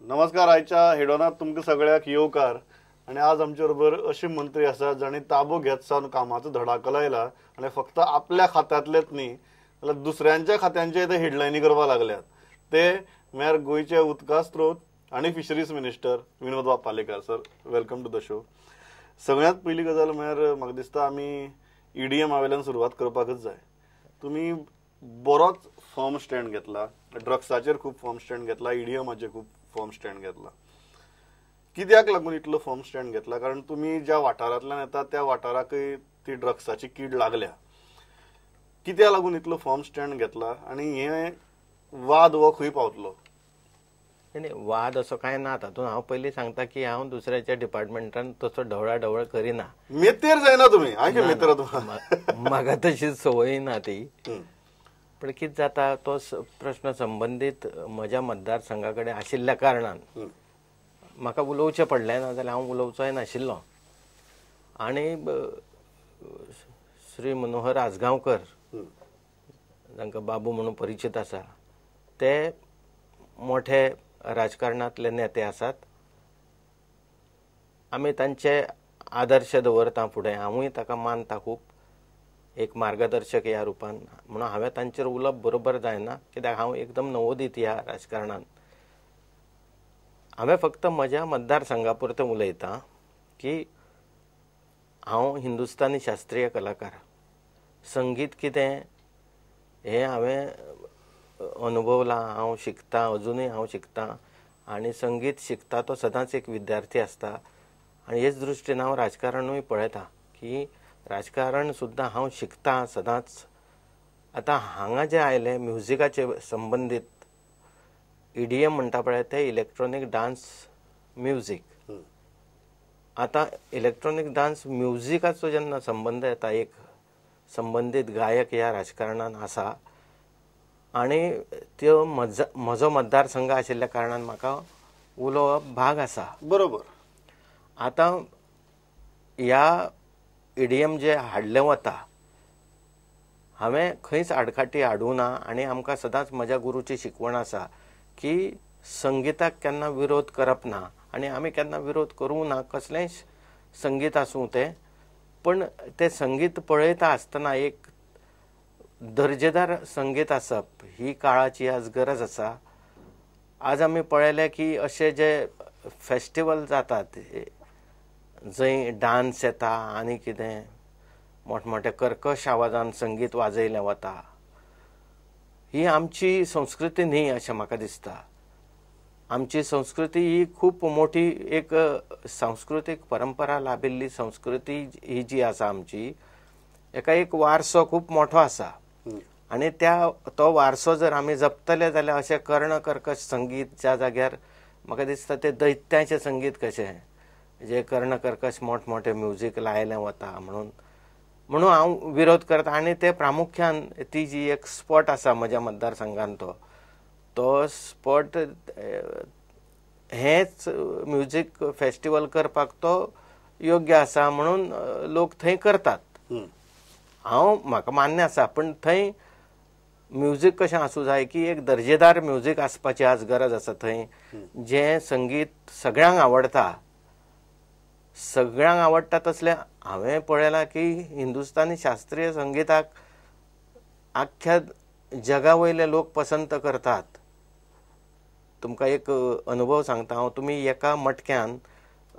नमस्कार. आयच्या हेडोनात तुमकां सगळ्याक येवकार. आनी आज आमचे बरोबर अशे मंत्री आसात जांणी ताबो घेत सावन कामाचो धडाको लायला आनी फक्त आपल्या खात्यांतलेच न्ही जाल्यार दुसऱ्यांच्या खात्यांचे ते हेडलायनी करपाक लागल्यात. ते म्हळ्यार गोंयचे उदका स्त्रोत आनी फिशरीज मिनिस्टर विनोद बाब Palekar. Sir, welcome to the show. सगळ्यांत पयली गजाल म्हळ्यार म्हाका दिसता आमी ईडीएमा वयल्यान सुरवात करपाकच जाय. तुमी बरोच फर्म स्टँड घेतला, ड्रग्साचेर खूब फर्म स्टँड घेतला, ईडीएमाचेर खूब फर्म स्टँड घेतला. कित्याक लागून इतलो फर्म स्टँड घेतला? कारण तुमी ज्या वाठारांतल्यान येता त्या वाठाराकय ती ड्रग्साची कीड लागल्या. कित्याक लागून इतलो फर्म स्टँड घेतला आनी हे वाद हो खंय पावतलो? नाही, वाद असो कांय ना. तातूंत हांव पयलीं सांगता की हांव दुसऱ्याच्या डिपार्टमेंटान तसो ढवळाढवळ करिना. मेतेर जायना तुमी? मेतेर म्हाका तशी संवय ना ती. पण कितें जाता, तो प्रश्न संबंदीत म्हज्या मतदारसंघा कडेन आशिल्ल्या कारणान म्हाका उलोवचें पडलें, ना जाल्यार हांव उलोवचोय नाशिल्लो. आनी श्री मनोहर आजगांवकर, जांकां बाबू म्हणून परिचीत आसा, ते मोठे राजकारणांतले नेते आसात. आमी तांचे आदर्श दवरता फुडें, हांवूय ताका मानता खूब, एक मार्गदर्शक ह्या रुपान. म्हणून हांवें तांचेर उलोवप बरोबर जायना, कित्याक हांव एकदम नवोदीत ह्या राजकारणान. हांवें फक्त म्हज्या मतदारसंघा पुरतें उलयतां की हांव हिंदुस्तानी शास्त्रीय कलाकार. संगीत कितें हें हांवें अनुभवलां, हांव शिकतां, अजुनूय हांव शिकतां. आनी संगीत शिकता तो सदांच एक विद्यार्थी आसता. आनी हेच दृश्टीन हांव राजकारणूय पळयतां की राजकारण सुद्दां हांव शिकतां सदांच. आतां हांगा जें आयलें म्युजिकाचे संबंदीत ईडीएम म्हणटा पळय, तें इलेक्ट्रॉनीक डान्स म्युजीक. आतां इलेक्ट्रॉनीक डान्स म्युजिकाचो जेन्ना संबंद येता, एक संबंदीत गायक ह्या राजकारणान आसा आनी त्यो म्हजो मतदारसंघ आशिल्ल्या कारणान म्हाका उलोवप भाग आसा. बरोबर. आतां ह्या ईडीएम जे हाडलें वता, हांवें खंयच आडखाटी हाडूं ना. आनी आमकां सदांच म्हज्या गुरूची शिकवण आसा की संगीताक केन्ना विरोध करप ना, आनी आमी केन्ना विरोध करूं ना, कसलेंय संगीत आसूं तें. पण तें संगीत पळयता आसतना एक दर्जेदार संगीत आसप ही काळाची आज गरज आसा. आज आमी पळयलें की अशे जे फेस्टिवल जातात जंय डान्स येता आनी कितें मोठमोठे कर्कश आवाजान संगीत वाजयलें वता, ही आमची संस्कृती न्ही अशें म्हाका दिसता. आमची संस्कृती ही खूब मोठी एक सांस्कृतीक परंपरा लाभिल्ली संस्कृती ही जी आसा आमची, एका एक वारसो खूब मोठो आसा. आनी त्या तो वारसो जर आमी जपतले जाल्यार अशें कर्णकर्कश संगीत ज्या जाग्यार म्हाका दिसता तें दैत्याचें संगीत कशें, जे कर्णकर्कश मोठमोठे म्युजीक लायलें वता, म्हणून म्हणून हांव विरोध करता. आनी ते प्रामुख्यान ती जी एक स्पॉट आसा म्हज्या मतदारसंघान, तो तो स्पॉट हेंच म्युजीक फेस्टिवल करपाक तो योग्य आसा म्हणून लोक थंय करतात. हांव म्हाका मान्य आसा, पण थंय म्युजीक कशें आसूं जाय की एक दर्जेदार म्युजीक आसपाची आज गरज आसा. थंय जें संगीत सगळ्यांक आवडटा, सगळ्यांक आवडटा तसलें हांवें पळयलां की हिंदुस्तानी शास्त्रीय संगीताक आख्ख्या जगा वयले लोक पसंत करतात. तुमकां एक अनुभव सांगता हांव. तुमी एका मटक्यान,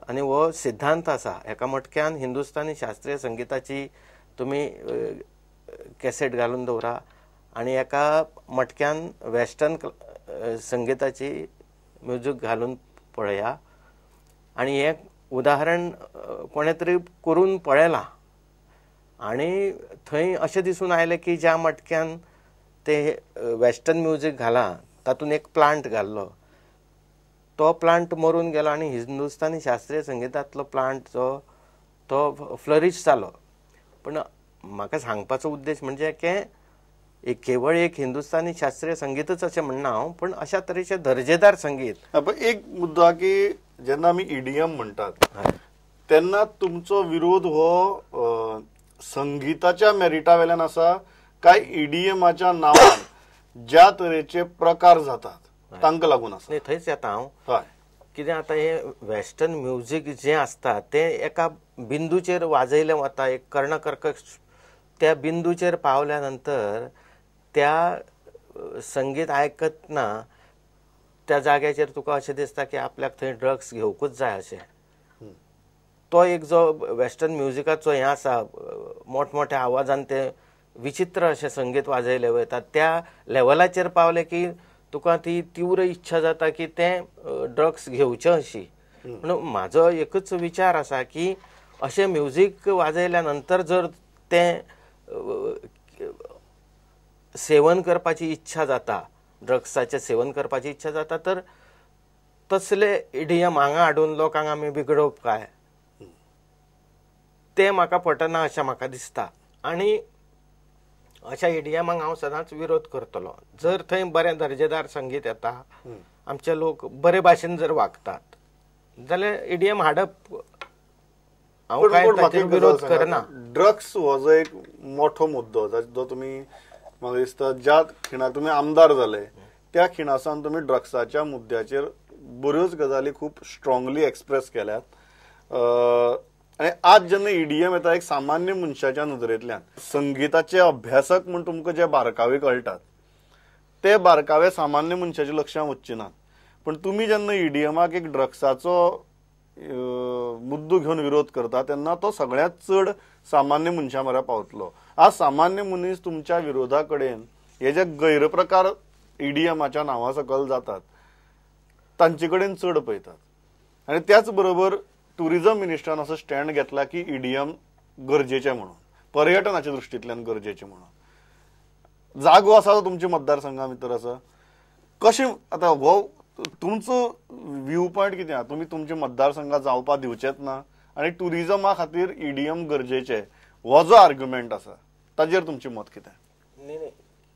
आनी हो सिद्धांत आसा, एका मटक्यान हिंदुस्तानी शास्त्रीय संगीताची तुमी कॅसेट घालून दवरा आनी एका मटक्यान वेस्टर्न संगीताची म्युजीक घालून पळया. आनी हें उदाहरण कोणें तरी करून पळयलां आनी थंय अशें दिसून आयलें की ज्या मटक्यान ते वेस्टर्न म्युजीक घालां तातूंत एक प्लांट घाल्लो, तो प्लांट मरून गेलो आनी हिंदुस्तानी शास्त्रीय संगीतांतलो प्लांट जो तो फ्लरीश जालो. पण म्हाका सांगपाचो उद्देश म्हणजे की एक केवळ एक हिंदुस्तानी शास्त्रीय संगीतच अशें म्हणना हांव, पण अशा तरेचें दर्जेदार संगीत. एक मुद्दो की जेन्ना आमी ईडीएम म्हणटात तेन्ना तुमचो विरोध हो संगीताच्या मेरिटा वेल्यान आसा काय ईडीएमाच्या नांवान ज्या तरेचे प्रकार जातात तांकां लागून आसा? थंयच येता हांव. कितें आतां हें वेस्टर्न म्युजीक जें आसता तें एका बिंदूचेर वाजयलें वता, एक कर्णकर्कश त्या बिंदूचेर पावल्या नंतर त्या संगीत आयकतना त्या जाग्याचेर तुका अशें दिसता की आपल्याक थंय ड्रग्स घेवकूच जाय अशें. तो एक जो वेस्टर्न म्युजिकाचो हें आसा, मोठमोठ्या आवाजान तें विचित्र अशें संगीत वाजयलें वयता, त्या लेवलाचेर पावलें की तुका ती तीव्र इच्छा जाता की तें ड्रग्स घेवचें अशी. म्हणून म्हाजो एकूच विचार आसा की अशें म्युजीक वाजयल्या नंतर जर तें सेवन करपाची इच्छा जाता, ड्रग्साचें सेवन करपाची इच्छा जाता, तर तसले ईडीएम हांगा हाडून लोकांक आमी बिगडोवप काय, तें म्हाका पटना अशें म्हाका दिसता. आनी अशा ईडीएमाक हांव सदांच विरोध करतलो. जर थंय बरें दर्जेदार संगीत येता, आमचे लोक बरे भाशेन जर वागतात जाल्यार ईडीएम हाडप हांव काय ताचेर विरोध करना. ड्रग्स हो जो एक मोठो मुद्दो जो तुमी म्हाका दिसता ज्या खिणाक तुमी आमदार जाले त्या खिणा सावन तुमी ड्रग्साच्या मुद्द्याचेर बऱ्योच गजाली खूब स्ट्रॉंगली एक्सप्रेस केल्यात. आनी आज जेन्ना ईडीएम येता एक सामान्य मनशाच्या नदरेंतल्यान संगीताचे अभ्यासक म्हूण तुमकां जे बारकावे कळटात ते बारकावे सामान्य मनशाच्या लक्षांत वचचे नात, पण तुमी जेन्ना ईडीएमाक एक ड्रग्साचो मुद्दो घेवन विरोध करता तेन्ना तो सगळ्यांत चड सामान्य मनशां म्हऱ्या पावतलो. आज सामान्य मनीस तुमच्या विरोधा कडेन हे जे गैरप्रकार ईडीएमाच्या नांवा सकयल जातात तांचे कडेन चड पळयतात. आनी त्याच बरोबर टुरिझम मिनिस्टरान असो स्टँड घेतला की ईडीएम गरजेचें म्हणून, पर्यटनाच्या दृश्टींतल्यान गरजेचें म्हणून. जागो आसा तो तुमच्या मतदारसंघा भितर आसा, कशें आतां हो तुमचो व्यू पॉयंट कितें आसा? तुमी तुमच्या मतदारसंघात जावपा दिवचेच ना आनी टुरिझमा खातीर ईडीएम गरजेचें हो जो आर्ग्युमेंट आसा ताजेर तुमचें मत कितें? न्ही न्ही,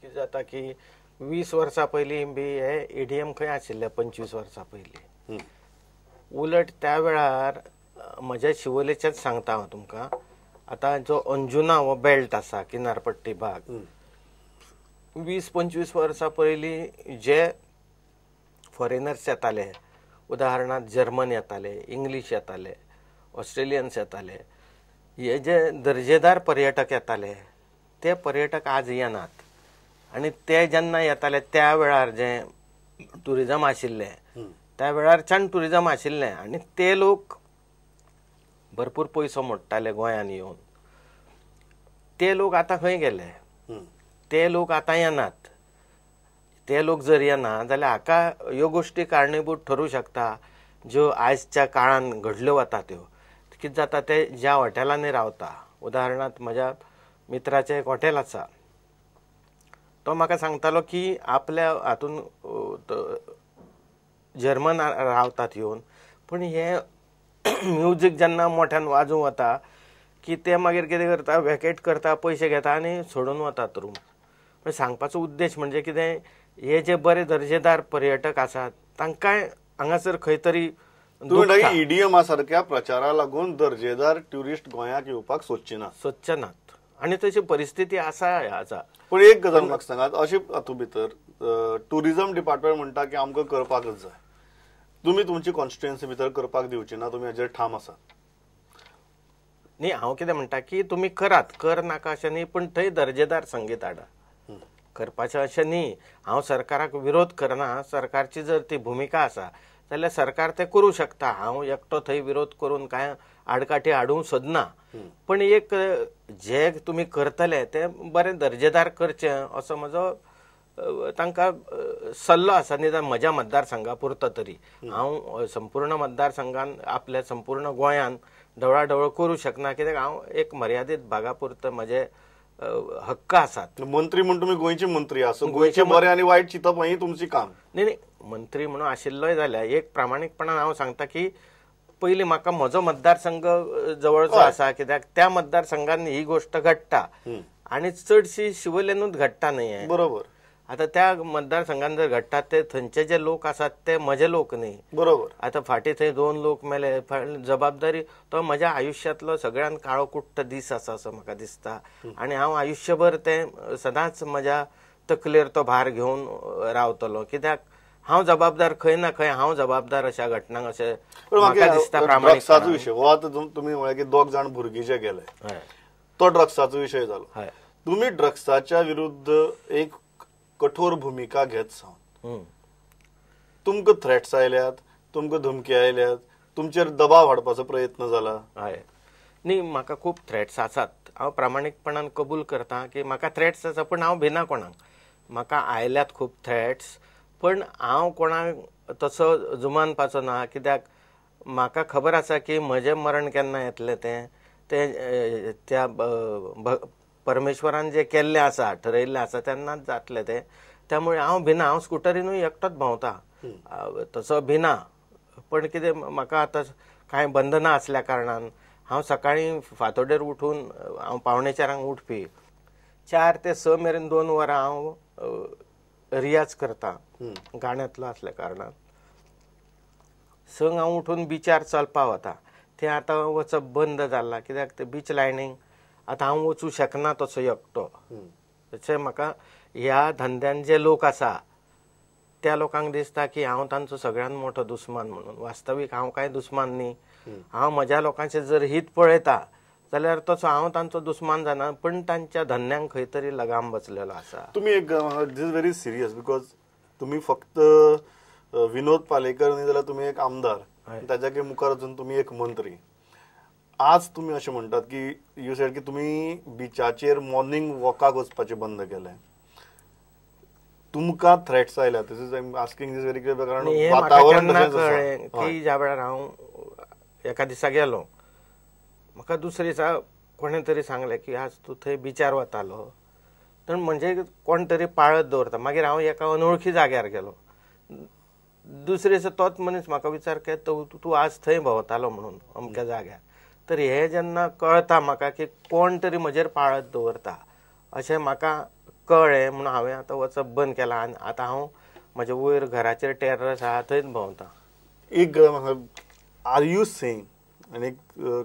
कितें जाता की 20 वर्सां पयलीं बी हे ईडीएम खंय आशिल्ले, 25 वर्सां पयलीं. उलट त्या वेळार म्हज्या शिवोलेचेंच सांगता हांव तुमकां, आतां जो अंजुना हो बेल्ट आसा किनारपट्टी भाग, 20-25 वर्सां पयलीं जे फॉरेनर्स येताले, उदाहरणार्थ जर्मन येताले, इंग्लीश येताले, ऑस्ट्रेलियन्स येताले, हे जे दर्जेदार पर्यटक येताले ते पर्यटक आज येनात. आनी ते जेन्ना येताले त्या वेळार जें टुरिजम आशिल्लें त्या वेळारच्यान टुरिजम आशिल्लें आनी ते लोक भरपूर पयसो मोडटाले गोंयान येवन. ते लोक आतां खंय गेले? ते लोक आतां येनात. ते लोक जर येना जाल्यार हाका ह्यो गोश्टी कारणीभूत ठरूं शकता ज्यो आयजच्या काळान घडल्यो वता त्यो. कितें जाता, ते ज्या हॉटेलांनी रावता, उदाहरणार्थ म्हज्या मित्राचें एक हॉटेल आसा, तो म्हाका सांगतालो की आपल्या हातून जर्मन रावतात येवन, पूण हे म्युजीक जेन्ना मोठ्यान वाजूंक वता की ते मागीर कितें करता, वेकेट करता, पयशे घेता आनी सोडून वतात रूम. पण सांगपाचो उद्देश म्हणजे कितें, हे जे बरे दर्जेदार पर्यटक आसात तांकांय हांगासर खंय तरी ईडीएमा सारक्या प्रचारा लागून दर्जेदार ट्युरिस्ट गोंयाक येवपाक सोदचे ना, सोदचे नात. आनी तशी परिस्थिती आसा आसा. पूण एक गजाल म्हाका सांगात, अशी हातूंत भितर टुरिझम डिपार्टमेंट म्हणटा की आमकां करपाकच जाय, तुमी तुमची कॉन्स्टिट्युएन्सी भितर करपाक दिवची ना, तुमी हाजेर ठाम आसात? न्ही, हांव कितें म्हणटा की तुमी करात, कर नाका अशें न्ही, पूण थंय दर्जेदार संगीत हाडा. करपाचें अशें न्ही, हांव सरकाराक विरोध करना, सरकारची जर ती भुमिका आसा जाल्यार सरकार तें करूं शकता. हांव एकटो थंय विरोध करून कांय आडकाठी हाडूंक सोदना, पण एक जे तुमी करतले तें बरें दर्जेदार करचें असो म्हजो तांकां सल्लो आसा. निदान म्हज्या मतदारसंघा पुरतो तरी, हांव संपूर्ण मतदारसंघान आपल्या संपूर्ण गोंयान ढवळाढवळ करूं शकना, कित्याक हांव एक मर्यादीत भागा पुरतो म्हजे हक्क आसात. मंत्री म्हूण तुमी गोंयचे मंत्री आसा, गोंयचे बरें आनी वायट चिंतप हें तुमचें काम. न्ही न्ही, मंत्री म्हणून आशिल्लोय जाल्यार एक प्रामाणीकपणान हांव सांगता की पयलीं म्हाका म्हजो मतदारसंघ जवळचो आसा, कित्याक त्या मतदारसंघान ही गोश्ट घडटा आनी चडशी शिवोलेनूच घडटा न्ही. बरोबर. आतां त्या मतदारसंघान जर घडटा ते थंयचे जे लोक आसात ते म्हजे लोक न्ही. बरोबर. आतां फाटीं थंय 2 लोक मेले, जबाबदारी तो म्हज्या आयुश्यांतलो सगळ्यान काळो कुट्ट दीस आसा असो म्हाका दिसता. आनी हांव आयुश्यभर तें सदांच म्हज्या तकलेर तो भार घेवन रावतलो, कित्याक हांव जबाबदार खंय ना खंय हांव जबाबदार अशा घटनांक अशें म्हाका दिसता. ड्रग्साचो विशय हो आतां तुमी म्हळ्यार की 2 जाण भुरगीं जे गेले तो ड्रग्साचो विशय जालो. तुमी ड्रग्साच्या विरुद्ध एक कठोर भुमिका घेत सावन तुमकां थ्रेट्स आयल्यात, तुमकां धमकी आयल्यात, तुमचेर दबाव हाडपाचो प्रयत्न जाला? हय, न्ही म्हाका खूब थ्रेट्स आसात. हांव प्रामाणीकपणान कबूल करता की म्हाका थ्रेट्स आसा, पूण हांव भिना कोणाक. म्हाका आयल्यात खूब थ्रेट्स, पण हांव कोणाक तसो जुमानपाचो ना, कित्याक म्हाका खबर आसा की म्हजें मरण केन्ना येतलें तें तें त्या परमेश्वरान जें केल्लें आसा, ठरयल्लें आसा तेन्नाच जातलें तें. त्यामुळे हांव भिना. हांव स्कुटरीनूय एकटोच भोंवता, तसो भिना. पण कितें म्हाका आतां कांय बंधनां आसल्या कारणान हांव सकाळीं फांतोडेर उठून हांव 3:45 उठपी, 4 ते 6 मेरेन 2 वरां हांव रियाज करता गाण्यांतलो आसल्या कारणान. 6 हांव उठून बिचार चलपा वता. तें आतां वचप बंद जालां, कित्याक ते बीच लायनींग आतां हांव वचूं शकना तसो एकटो. तशें म्हाका ह्या धंद्यान जे लोक आसा त्या लोकांक दिसता की हांव तांचो सगळ्यांत मोठो दुस्मान म्हणून. वास्तवीक हांव कांय दुस्मान न्ही. हांव म्हज्या लोकांचें जर हित पळयता जाल्यार तसो हांव तांचो दुस्मान जाना, पण तांच्या धंद्यांक खंय तरी लगाम बसलेलो आसा. तुमी एक this is very serious because तुमी फक्त विनोद पालेकर न्ही जाल्यार तुमी एक आमदार, ताच्या मुखार वचून तुमी एक मंत्री. आज तुमी अशें म्हणटात की you said की तुमी बिचाचेर मॉर्निंग वॉकाक वचपाचें बंद केलें, तुमकां थ्रेट्स आयल्या. This is I am asking this very clear कारण वातावरण कळ्ळें की ज्या वेळार हांव एका दिसा गेलो, म्हाका दुसरे दिसा कोणें तरी सांगलें की आज तूं थंय बिचार वतालो, तर म्हणजे कोण तरी पाळत दवरता. मागीर हांव एका अनवळखी जाग्यार गेलो, दुसरे दिसा तोच मनीस म्हाका विचार की तूं आज थंय भोंवतालो म्हणून अमक्या जाग्यार. तर हें जेन्ना कळटा म्हाका की कोण तरी म्हजेर पाळत दवरता अशें म्हाका कळ्ळें म्हणून हांवें आतां वचप बंद केलां आनी आतां हांव म्हज्या वयर घराचेर टेरस आहा थंयच भोंवता. एक गजाल are you saying, आनी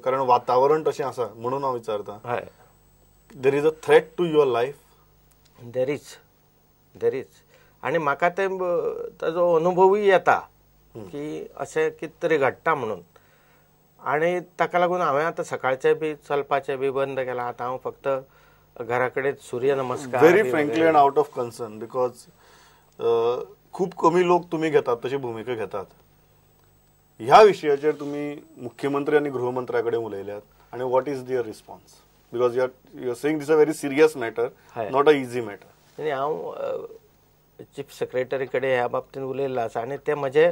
कारण वातावरण तशें आसा म्हणून हांव विचारता, हय, there is a threat to your life? There is, there is. आनी म्हाका तें ताजो अनुभवूय येता की अशें कितें तरी घडटा म्हणून. आनी ताका लागून हांवें आतां सकाळचें बी चलपाचें बी बंद केलां. आतां हांव फक्त घरा कडेन सूर्य नमस्कार. Very frankly and out of concern because खूब कमी लोक तुमी घेतात तशी भुमिका घेतात. ह्या विशयाचेर तुमी मुख्यमंत्री आनी गृहमंत्र्या कडेन उलयल्यात आनी what is their response? Because you are saying this a very serious matter, not a easy matter. आनी हांव चीफ सेक्रेटरी कडेन ह्या बाबतींत उलयल्लो आसा आनी ते म्हजे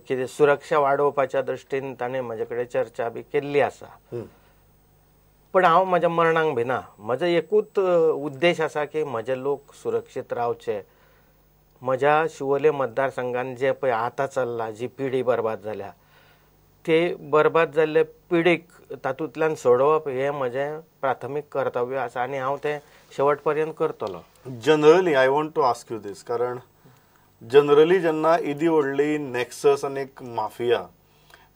कितें सुरक्षा वाडोवपाच्या दृश्टीन ताणें म्हजे कडेन चर्चा बी केल्ली आसा. पण हांव म्हज्या मरणाक भिना. म्हजो एकूच उद्देश आसा की म्हजे लोक सुरक्षीत रावचे. म्हज्या शिवोले मतदारसंघान जे पळय आतां चल्लां, जी पिढी बरबाद जाल्या, ते बरबाद जाल्ले पिढीक तातूंतल्यान सोडोवप हें म्हजें प्राथमीक कर्तव्य आसा आनी हांव तें शेवट पर्यंत करतलो. Generally I want to ask you this, कारण जनरली जेन्ना येदी व्हडली नॅक्सस आनी एक माफिया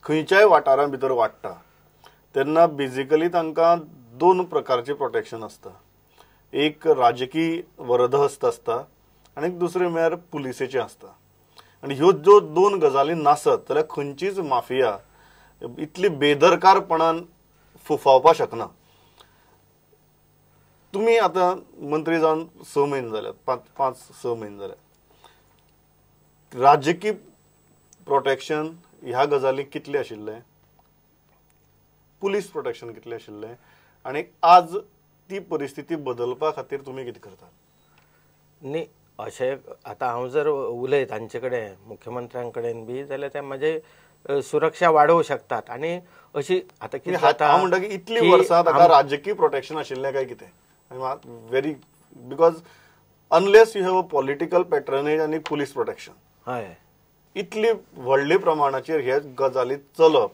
खंयच्याय वाठारां भितर वाडटा तेन्ना बेजिकली तांकां 2 प्रकारचें प्रोटेक्शन आसता. एक राजकीय वरदहस्त आसता आनी दुसरें म्हळ्यार पुलिसेचें आसता. आनी ह्यो ज्यो 2 गजाली नासत जाल्यार खंयचीच माफिया इतली बेदरकारपणान फुफावपाक शकना. तुमी आतां मंत्री जावन 6 म्हयने जाल्यात, 5-6 म्हयने जाल्यात. राजकीय प्रोटेक्शन ह्या गजाली कितलें आशिल्लें, पुलीस प्रोटेक्शन कितलें आशिल्लें आनी आज ती परिस्थिती बदलपा खातीर तुमी कितें करतात? न्ही अशें आतां हांव जर उलयत तांचे कडेन, मुख्यमंत्र्यां कडेन बी, जाल्यार ते म्हजे सुरक्षा वाडोवंक शकतात. आनी अशी आतां कितें जाता, हांव म्हणटा की इतलीं वर्सां ताका राजकीय प्रोटेक्शन आशिल्लें काय कितें? Very because unless you have a political patronage आनी पुलीस प्रोटेक्शन, हय, इतली व्हडले प्रमाणाचेर हे गजाली चलप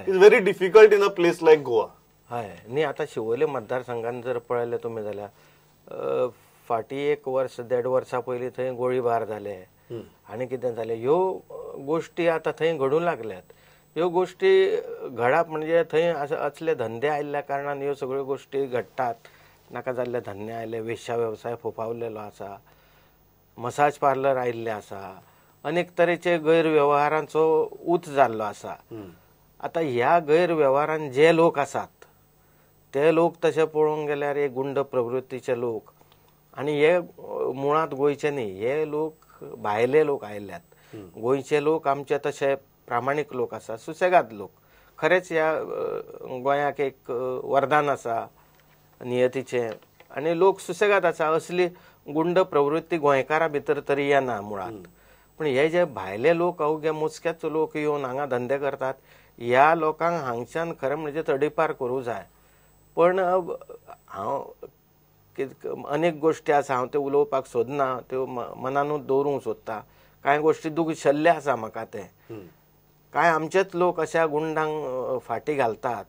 is very difficult in a place like Goa. हय, न्ही आतां शिवोले मतदारसंघान जर पळयलें तुमी जाल्यार फाटीं 1 वर्स 1.5 वर्सां पयलीं थंय गोळीबार जाले आनी कितें जालें, ह्यो गोश्टी आतां थंय घडूंक लागल्यात. ह्यो गोश्टी घडप म्हणजे थंय असले धंदे आयिल्ल्या कारणान ह्यो सगळ्यो गोश्टी घडटात. नाका जाल्ले धंदे आयले, वेश्या वेवसाय फोफावलेलो आसा. मसाज पार्लर आयिल्ले आसा, अनेक तरेचे गैरवेव्हारांचो ऊत जाल्लो आसा. आतां ह्या गैरवेव्हारान जे लोक आसात ते लोक तशें पळोवंक गेल्यार हे गुंड प्रवृत्तीचे लोक आनी हे मुळांत गोंयचे न्ही, हे लोक भायले लोक आयल्यात. गोंयचे लोक आमचे तशे प्रामाणीक लोक आसा, सुसेगाद लोक. खरेंच ह्या गोंयाक एक वरदान आसा नियतीचें आनी लोक सुसेगाद आसा. असली गुंड प्रवृत्ती गोंयकारां भितर तरी येना मुळांत. पूण हे जे भायले लोक अवघे मोजकेच लोक येवन हांगा धंदे करतात, ह्या लोकांक हांगच्यान खरें म्हणजे तडीपार करूं जाय. पण हांव अनेक गोश्टी आसा, हांव त्यो उलोवपाक सोदना, त्यो मनानूच दवरूंक सोदता. कांय गोश्टी दुख शल्य आसा म्हाका तें. कांय आमचेच लोक अशा गुंडांक फाटी घालतात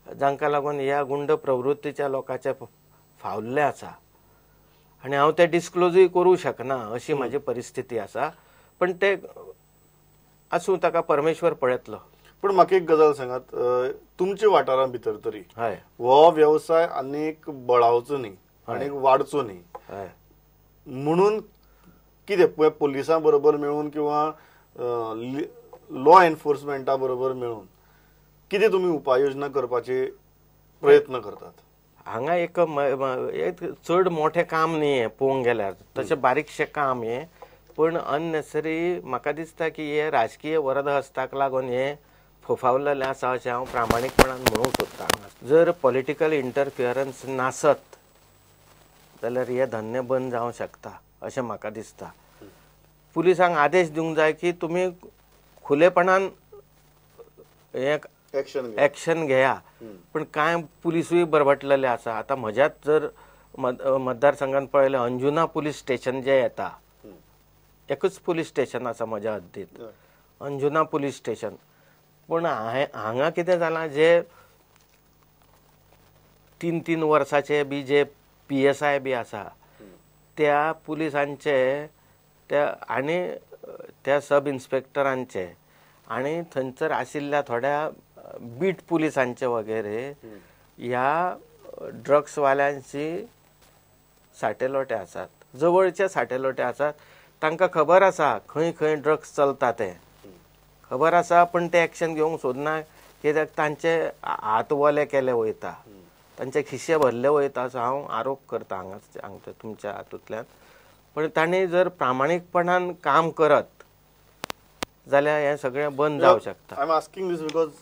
जांकां लागून ह्या गुंड प्रवृत्तीच्या लोकांचे फावल्ले आसा आनी हांव ते डिस्क्लोजूय करूं शकना अशी म्हाजी परिस्थिती आसा. पण ते आसूं, ताका परमेश्वर पळयतलो. पण म्हाका एक गजाल सांगात, तुमच्या वाठारां भितर तरी हो वेवसाय आनीक बळावचो न्ही आनीक वाडचो न्ही म्हणून कितें पुलिसां बरोबर मेळून किंवा लॉ एन्फोर्समेंटा बरोबर मेळून कितें तुमी उपाययोजना करपाचे प्रयत्न करतात? हांगा एक चड मोठें काम न्ही हें पळोवंक गेल्यार, तशें बारीकशें काम हें. पूण अननेसेसरी म्हाका दिसता की हे राजकीय वरदहस्ताक लागून हें फोफावलेलें आसा अशें हांव प्रामाणीकपणान म्हणूंक सोदतां. जर पॉलिटिकल इंटरफियरन्स नासत जाल्यार हे धंदे बंद जावंक शकता अशें म्हाका दिसता. पुलिसांक आदेश दिवंक जाय की तुमी खुलेपणान हें एक्शन घेया. पण कांय पुलिसूय बरबटलेले आसा. आतां म्हज्याच जर मतदारसंघान पळयलें, अंजुना पुलीस स्टेशन जें येता, एकूच पुलीस स्टेशन आसा म्हज्या हद्दीत, अंजुना पुलीस स्टेशन. पूण हांगा कितें जालां, जे 3-3 वर्साचे बी जे PSI बी आसा त्या पुलिसांचे त्या आनी त्या सब इन्स्पेक्टरांचे आनी थंयसर आशिल्ल्या थोड्या बीट पुलिसांचे वगैरे ह्या ड्रग्सवाल्यांची साटेलोटे आसात, जवळचे साटेलोटे आसात. तांकां खबर आसा खंय खंय ड्रग्स चलता तें खबर आसा, पण ते एक्शन घेवंक सोदना कित्याक तांचे हात वोले केले वयता, तांचे खिशे भरले वयता असो हांव आरोप करता हांगा हांगा तुमच्या हातूंतल्यान. पण तांणी जर प्रामाणीकपणान काम करत जाल्यार हें सगळें बंद जावंक शकता. I am asking this because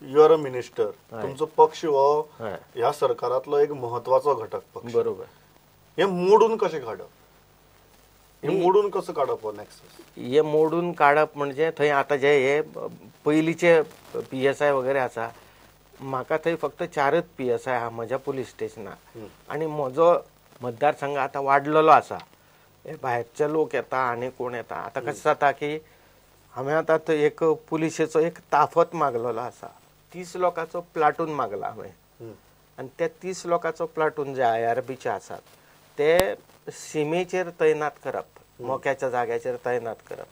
you are a minister. तुमचो पक्ष हो ह्या सरकारांतलो एक म्हत्वाचो घटक पक्ष. बरोबर. हें मोडून कशें काडप, हें मोडून कसो काडप हो नॅक्सस? हे मोडून काडप म्हणजे थंय आतां जे हे पयलींचे PSI वगैरे आसा, म्हाका थंय फक्त 4 PSI आहा म्हज्या पुलीस स्टेशनार आनी म्हजो मतदारसंघ आतां वाडलेलो आसा. हे भायरचे लोक येता आनी कोण येता. आतां कशें जाता की हांवें आतां थंय एक पुलिशेचो एक ताफत मागलेलो आसा, 30 लोकांचो प्लाटून मागला हांवें. आनी त्या 30 लोकांचो प्लाटून जे IRBचे आसात ते सिमेचेर तैनात करप, मोक्याच्या जाग्याचेर तैनात करप.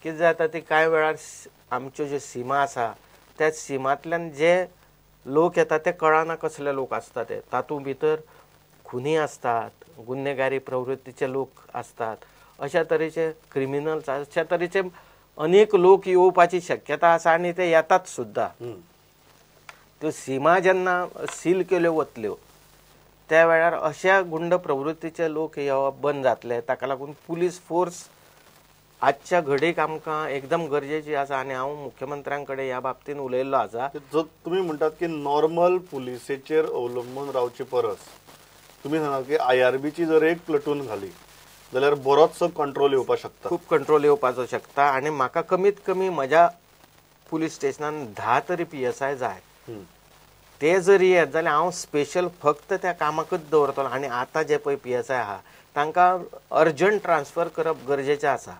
कितें जाता ती कांय वेळार आमच्यो ज्यो सीमा आसा त्या सिमांतल्यान जे लोक येता ते कळना कसले लोक आसता ते, तातूंत भितर खुनी आसतात, गुन्हेगारी प्रवृत्तीचे लोक आसतात, अशा तरेचे क्रिमिनल्स, अशा तरेचे अनेक लोक येवपाची शक्यता आसा आनी ते येतात सुद्दां. त्यो सीमा जेन्ना सील केल्यो वतल्यो त्या वेळार अशा गुंड प्रवृत्तीचे लोक येवप बंद जातले. ताका लागून पुलीस फोर्स आजच्या घडीक आमकां एकदम गरजेची आसा आनी हांव मुख्यमंत्र्यां कडेन ह्या बाबतीन उलयल्लो आसा. जो तुमी म्हणटात की नॉर्मल पुलिसेचेर अवलंबून रावचे परस तुमी सांगा की IRBची जर एक प्लटून घाली जाल्यार बरोचसो कंट्रोल येवपाक शकता, खूब कंट्रोल येवपाचो शकता. आनी म्हाका कमीत कमी म्हज्या पुलीस स्टेशनान 10 तरी PSI जाय. ते जर येत जाल्यार हांव स्पेशल फक्त त्या कामाकच दवरतलो. आनी आतां जे पळय PSI आहा तांकां अर्जंट ट्रान्सफर करप गरजेचें आसा,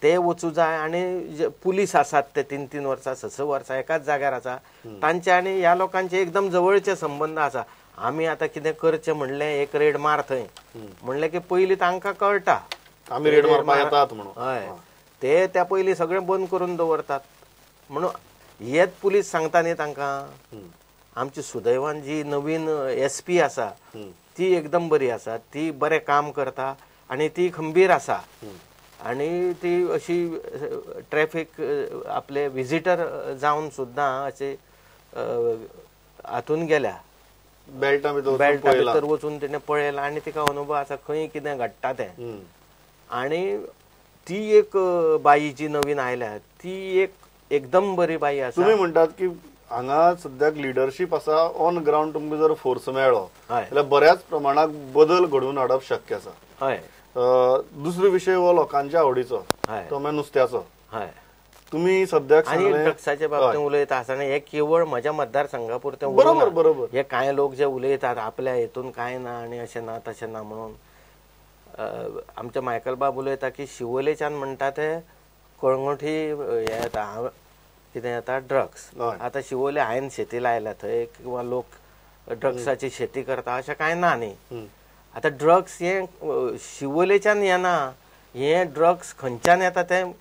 ते वचूं जाय. आनी जे पुलीस आसात ते 3-3 वर्सां 6-6 वर्सां एकाच जाग्यार आसा, तांचे आनी ह्या लोकांचे एकदम जवळचे संबंद आसा. आमी आतां कितें करचें म्हणलें एक रेड मार थंय म्हणलें की पयलीं तांकां कळटा आमी रेड मारपाक येतात म्हणून, हय, ते त्या पयलीं सगळें बंद करून दवरतात. म्हणून हेच पुलीस सांगता न्ही तांकां. आमची सुदैवान जी नवीन SP आसा ती एकदम बरी आसा, ती बरें काम करता आनी ती खंबीर आसा आनी ती अशी ट्रॅफिक आपले विजिटर जावन सुद्दां अशे हातून गेल्या, बेल्टा भितर वचून तिणें पळयलां आनी तिका अनुभव आसा खंय कितें घडटा तें. आनी ती एक बाई जी नवीन आयल्या ती एक एकदम बरी बाई आसा. तुमी म्हणटात की हांगा सद्याक लिडरशीप आसा, ऑन ग्रावंड तुमकां जर फोर्स मेळ्ळो जाल्यार बऱ्याच प्रमाणात बदल घडोवन हाडप शक्य आसा. हय. दुसरो विशय हो लोकांच्या आवडीचो, तो म्हळ्यार नुस्त्याचो. हय. तुमी सद्याक आनी ड्रग्साच्या बाबतींत उलयता आसतना हे केवळ म्हज्या मतदारसंघा पुरतें बरोबर बरोबर हे कांय लोक जे उलयतात आपल्या हेतून कांय ना आनी अशें ना तशें ना म्हणून. आमचे मायकल बाब उलयता की शिवोलेच्यान म्हणटा ते कळंगुटी हे येता कितें येता ड्रग्स. आतां शिवोले हांवें शेती लायल्या थंय किंवा लोक ड्रग्साची शेती करता अशें कांय ना न्ही. आतां ड्रग्स हें शिवोलेच्यान येना, हें ड्रग्स खंयच्यान येता तें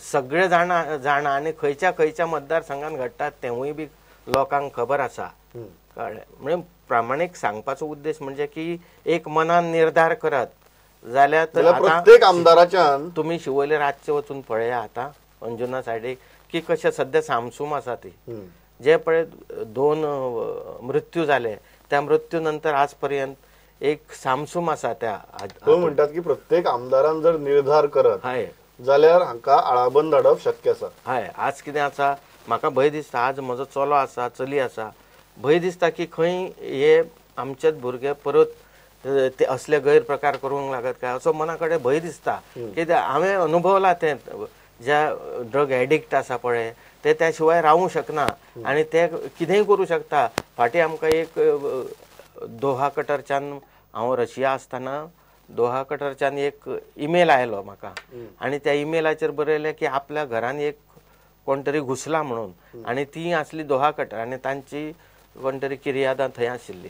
सगळे जाणा जाणा आनी खंयच्या खंयच्या मतदारसंघान घडटा तेंवूय बी लोकांक खबर आसा. कळ्ळें? म्हणजे प्रामाणीक सांगपाचो उद्देश म्हणजे की एक मनान निर्धार करत जाल्यार प्रत्येक आमदाराच्यान तुमी शिवोले रातचे वचून पळया आतां अंजुना सायडीक की कशें सद्या सामसूम आसा ती, जे पळय 2 मृत्यू जाले त्या मृत्यू नंतर आज पर्यंत एक सामसूम आसा. त्या म्हणटात की प्रत्येक आमदारान जर निर्धार करत हय जाल्यार हांकां आळाबंद हाडप शक्य आसा. हय. आज कितें आसा म्हाका भंय दिसता, आज म्हजो चलो आसा चली आसा, भंय दिसता की खंय हे आमचेच भुरगे परत ते असले गैरप्रकार करूंक लागत काय असो मना कडेन भंय दिसता. कित्याक हांवें अनुभवला तें, ज्या ड्रग एडिक्ट आसा पळय ते त्या शिवाय रावूंक शकना आनी ते कितेंय करूं शकता. फाटीं आमकां एक दोहा कटरच्यान, हांव रशिया आसतना दोहा कटरच्यान एक ईमेल आयलो म्हाका आनी त्या ईमेलाचेर बरयलें की आपल्या घरान एक कोण तरी घुसला म्हणून, आनी ती आसली दोहा कटर आनी तांची कोण तरी किर्यादां थंय आशिल्ली,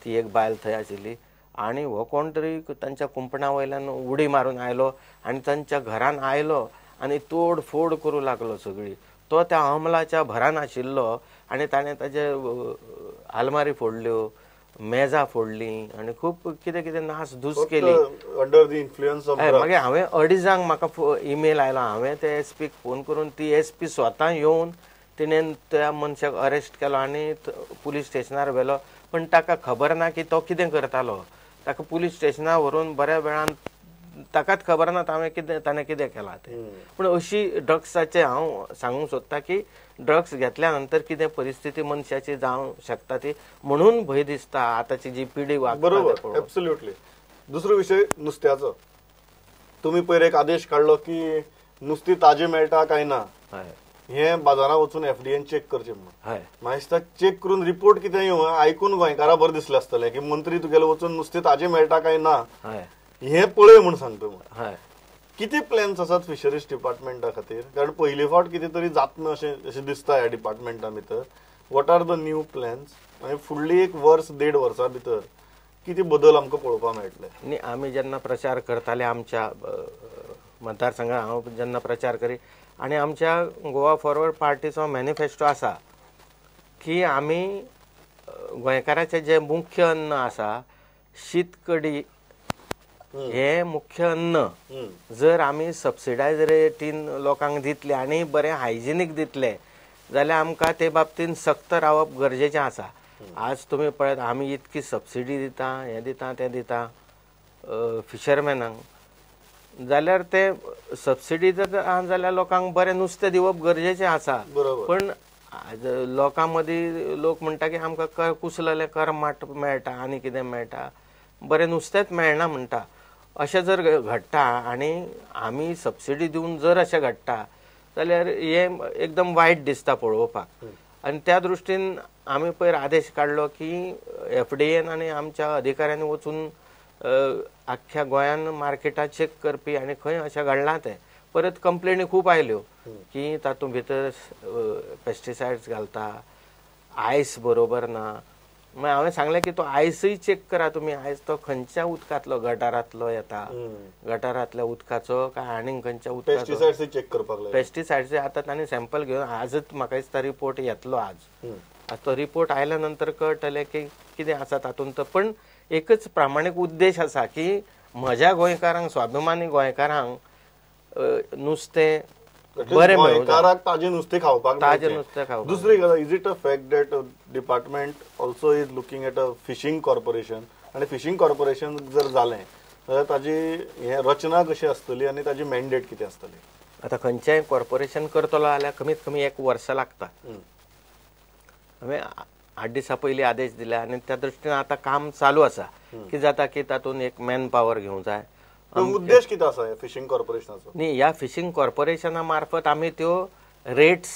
ती एक बायल थंय आशिल्ली आनी हो कोण तरी तांच्या कुंपणा वयल्यान उडी मारून आयलो आनी तांच्या घरान आयलो आनी तोड फोड करूं लागलो सगळी. तो त्या अमलाच्या भरान आशिल्लो आनी ताणें ताजे आलमारी फोडल्यो, मेजां फोडलीं आनी खूब कितें कितें नासधूस केली अंडर the influence of. मागीर हांवें अडीजांक म्हाका ईमेल आयलो, हांवें ते एस पीक फोन करून ती एस पी स्वता येवन तिणें त्या मनशाक अरेस्ट केलो आनी पुलीस स्टेशनार व्हेलो. पण ताका खबर ना की तो कितें करतालो. ताका पुलीस स्टेशनार व्हरून बऱ्या वेळान ताकाच खबर ना हांवें कितें ताणें कितें केलां तें. पूण अशी ड्रग्साचें हांव सांगूंक सोदता की ड्रग्स घेतल्या नंतर कितें परिस्थिती मनशाची जावंक शकता ती, म्हणून भंय दिसता आतांची जी पिढी वागता. बरोबर, एब्सोल्युटली. दुसरो विशय नुस्त्याचो. तुमी पयर एक आदेश काडलो की नुस्तें ताजें मेळटा काय ना हें बाजारांत वचून एफडीएन चेक करचें म्हणून. मागीर चेक करून रिपोर्ट कितें येवं आयकून गोंयकारां बरें दिसलें आसतलें की मंत्री तुगेले वचून नुस्तें ताजें मेळटा काय ना हें पळय म्हूण सांगता. म्हूण कितें प्लॅन्स आसात फिशरीज डिपार्टमेंटा खातीर? कारण पयली फावट कितें तरी जातना अशें अशें दिसता ह्या डिपार्टमेंटा भितर. What are the new plans आनी फुडली एक वर्स देड वर्सां भितर कितें बदल आमकां पळोवपाक मेळटले? न्ही, आमी जेन्ना प्रचार करताले आमच्या मतदारसंघात, हांव जेन्ना प्रचार करी आनी आमच्या गोवा फॉरवर्ड पार्टीचो मॅनिफेस्टो आसा की आमी गोंयकाराचें जें मुख्य अन्न आसा शीत कडी हे मुख्य अन्न जर आमी सबसिडायज रेटीन लोकांक दितले आनी बरें हायजिनीक दितले जाल्यार आमकां ते बाबतीन सक्त रावप गरजेचें आसा. आज तुमी पळयत आमी इतकी सबसिडी दिता, हें दिता तें दिता फिशरमॅनांक, जाल्यार ते सबसिडी जर जाल्यार लोकांक बरें नुस्तें दिवप गरजेचें आसा. पण लोकां मदीं लोक म्हणटा की आमकां कुसलेलें करमाट मेळटा आनी कितें मेळटा, बरें नुस्तेंच मेळना म्हणटा. अशें जर घडटा आनी आमी सबसिडी दिवन जर अशें घडटा जाल्यार हें एकदम वायट दिसता पळोवपाक. आनी त्या दृश्टीन आमी पयर आदेश काडलो की एफडीएन आनी आमच्या अधिकाऱ्यांनी वचून आख्ख्या गोंयान मार्केटां चॅक करपी आनी खंय अशें घडलां तें. परत कंप्लेनी खूब आयल्यो की तातूंत भितर पेस्टिसायड्स घालता, आयस बरोबर ना. मागीर हांवें सांगलें की तो आयसय चॅक करा तुमी, आयस तो खंयच्या उदकांतलो, गटारांतलो येता, गटारांतल्या उदकाचो काय आनीक खंयच्या उदकाचो. पेस्टिसायड्स चॅक करपाक लागले. पेस्टिसायड्स आतां तांणी सॅम्पल घेवन आजच म्हाका दिसता रिपोर्ट येतलो आज. तो रिपोर्ट आयल्या नंतर कळटलें की कितें आसा तातूंत. पण एकच प्रामाणीक उद्देश आसा की म्हज्या गोंयकारांक, स्वाभिमानी गोंयकारांक नुस्तें बरें गोंयकाराक ताजें नुस्तें खावपाक, ताजें नुस्तें खावपाक. दुसरी गजाल, is it a fact that department also is looking at a fishing corporation? आनी फिशींग कॉर्पोरेशन जर जालें जाल्यार ताजी हे रचना कशी आसतली आनी ताजी मॅन्डेट कितें आसतली? आतां खंयचेंय कॉर्पोरेशन करतलो जाल्यार कमीत कमी 1 वर्स लागता. हांवें 8 दिसां पयलीं आदेश दिले आनी त्या दृश्टीन आतां काम चालू आसा की जाता की तातूंत एक मॅन पावर घेवंक जाय. उद्देश कितें आसा फिशींग कॉर्पोरेशनाचो? न्ही, ह्या फिशींग कॉर्पोरेशना मार्फत आमी त्यो रेट्स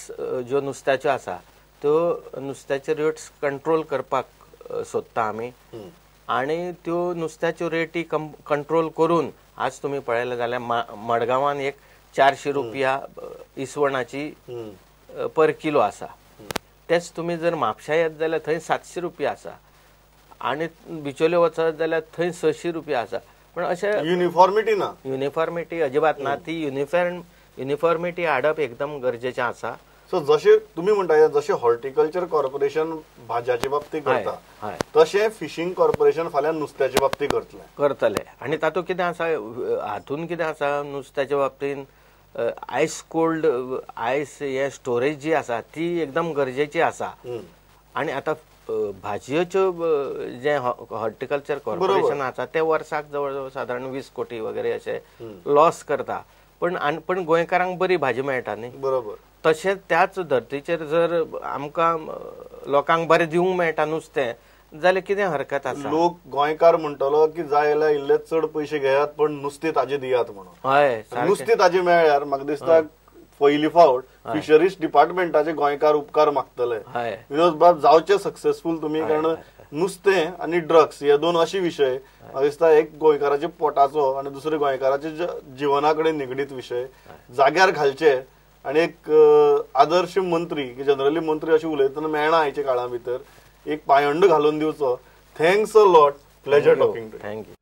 ज्यो नुस्त्याच्यो आसा त्यो नुस्त्याच्यो रेट्स कंट्रोल करपाक सोदता आमी. आनी त्यो नुस्त्याच्यो रेटी कंट्रोल करून आज तुमी पळयलें जाल्यार मडगांवान एक 400 रुपया इसवणाची पर किलो आसा. तेच तुमी जर म्हापशा येत जाल्यार थंय 700 रुपया आसा आनी बिचोले वचत जाल्यार थंय 600 रुपया आसा. पण अशें युनिफॉर्मिटी ना, युनिफॉर्मिटी अजिबात ना. ती युनिफॉर्मिटी हाडप एकदम गरजेचें आसा. सो जशें तुमी म्हणटा जशें हॉर्टिकल्चर कॉर्पोरेशन भाजयाचे बाबतींत करता तशें फिशींग कॉर्पोरेशन फाल्यां नुस्त्याचे बाबतींत करतले. आनी तातूंत कितें आसा, हातूंत कितें आसा, नुस्त्याच्या बाबतींत आयस कोल्ड आयस हे स्टोरेज जी आसा ती एकदम गरजेची आसा. आनी आतां भाजयोच्यो जे हॉर्टिकल्चर कॉर्पोरेशन आसा ते वर्साक जवळ जवळ सादारण 20 कोटी वगैरे अशे लॉस करता. पण पण गोंयकारांक बरी भाजी मेळटा न्ही. बरोबर. तशेंच त्याच धर्तीचेर जर आमकां लोकांक बरें दिवंक मेळटा नुस्तें जाल्यार कितें हरकत आसा? लोक गोंयकार म्हणटलो की जाय जाल्यार इल्ले चड पयशे घेयात पण नुस्तें ताजें दियात म्हणून. हय, नुस्तें ताजें मेळ्ळ्यार म्हाका दिसता पयली फावट फिशरीज डिपार्टमेंटाचे गोंयकार उपकार मागतले. विनोद बाब जावचे सक्सेसफूल तुमी, कारण नुस्तें आनी ड्रग्स हे दोन अशे विशय म्हाका दिसता एक गोंयकाराच्या पोटाचो आनी दुसरे गोंयकाराच्या जिवना कडेन निगडीत विशय जाग्यार घालचे. आनी एक आदर्श मंत्री की जनरली मंत्री अशें उलयतना मेळना आयच्या काळा भितर, एक पायंडो घालून दिवचो. Thanks a lot, pleasure talking to you. Thank you.